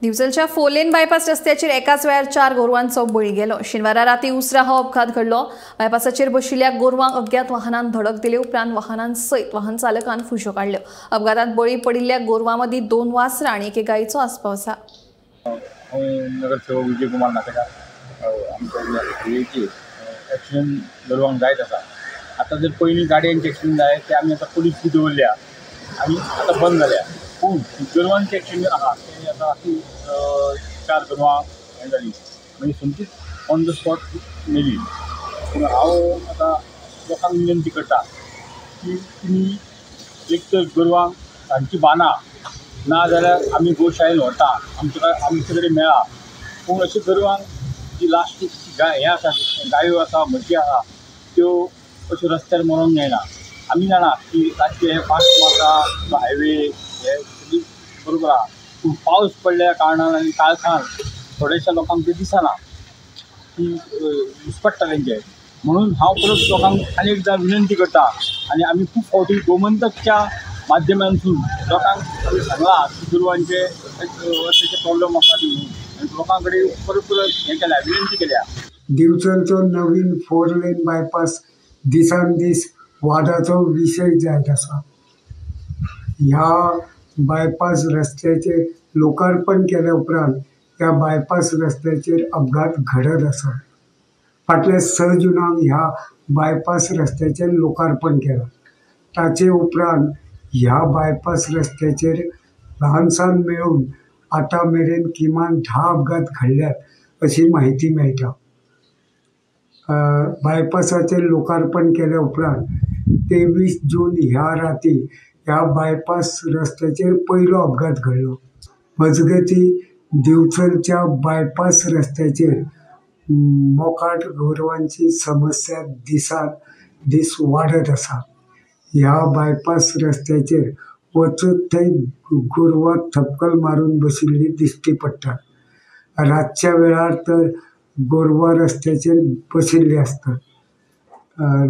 दिवचलच्या four lane bypass रस्त्याचेर एकाच वेळार 4 गोरवांचो बळी गेलो. शेनवारा राती उसरा हो अपघात घडलो. बायपासाचेर बशिल्ल्या गोरवांक अज्ञात वाहनान धडक दिले उपरांत वाहनांसयत वाहन चालकान फुशो काडल्यो. अपघातांत बळी पडिल्ल्या गोरवां मदीं 2 वासरां आनी एके गायचो आस्पाव आसा. हांव नगरसेवक विजय कुमार नाटेकार. आमच्या हायवेचेर एक्सिडंट गोरवांक जायत आसा. आतां जर पयलीं गाडयांचे एक्सिडंट जाय ते आमी आतां पुलीस बी दवरल्या आनी आतां बंद जाल्या. पूण गोरवांचे एक्सिडंट आहा ते आतां राती 4 गोरवां हें जाली, म्हणजे सोमतीच ऑन the spot मेली. पूण हांव आतां लोकांक विनंती करता की तुमी एक तर गोरवांक तांची बांदा, ना जाल्यार आमी गोशाळेन व्हरता, आमचे कडेन मेळा. पूण अशें गोरवांक जी लास्ट गाय हें आसा, गायो आसा, म्हशी आसा, त्यो अश्यो रस्त्यार मरोंक जायना. आमी जाणा की रातचे हे फास्ट मारता हायवे हे बरोबर आहा, पूण पावस पडल्या कारणान आनी काळखान थोडेशा लोकांक ते दिसना की घुसपडटा तेंचे. म्हणून हांव परत लोकांक आनी एकदां विनंती करता आनी आमी खूब फावटी गोमंतकच्या माध्यमांतून लोकांक आमी सांगलां की गोरवांचे अशे प्रॉब्लम आसा ती म्हणून, आनी लोकां कडेन परत परत हें केल्या, विनंती केल्या. दिवचलचो नवीन 4 लेन बायपास दिसान दीस वादाचो विशय जायत आसा. ह्या बायपास रस्त्याचेर लोकार्पण केल्या उपरांत ह्या बायपास रस्त्याचेर अपघात घडत आसा. फाटल्या 6 जुनाक ह्या बायपास रस्त्याचेर लोकार्पण केलां. ताचे उपरांत ह्या बायपास रस्त्याचेर ल्हान सान मेळून आतां मेरेन किमान 10 अपघात घडल्यात अशी म्हायती मेळटा. बायपासाचेर लोकार्पण केल्या उपरांत 23 जून ह्या राती ह्या बायपास रस्त्याचेर पयलो अपघात घडलो. मजगती दिवचलच्या बायपास रस्त्याचेर मोकाट गोरवांची समस्या दिसान दीस वाडत आसा. ह्या बायपास रस्त्याचेर वचत थंय गोरवां थपकल मारून बशिल्ली दिश्टी पडटात. रातच्या वेळार तर गोरवां रस्त्याचेर बशिल्ली आसतात.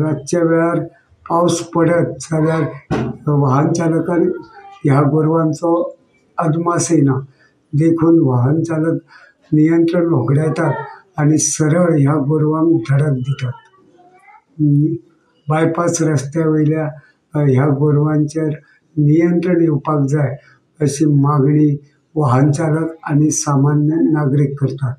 रातच्या वेळार पावस पडत जाल्यार वाहन चालकान ह्या गोरवांचो अदमास येना, देखून वाहन चालक नियंत्रण होगडायतात आनी सरळ ह्या गोरवांक धडक दितात. बायपास रस्त्या वयल्या ह्या गोरवांचेर नियंत्रण येवपाक जाय अशी मागणी वाहन चालक आनी सामान्य नागरीक करतात.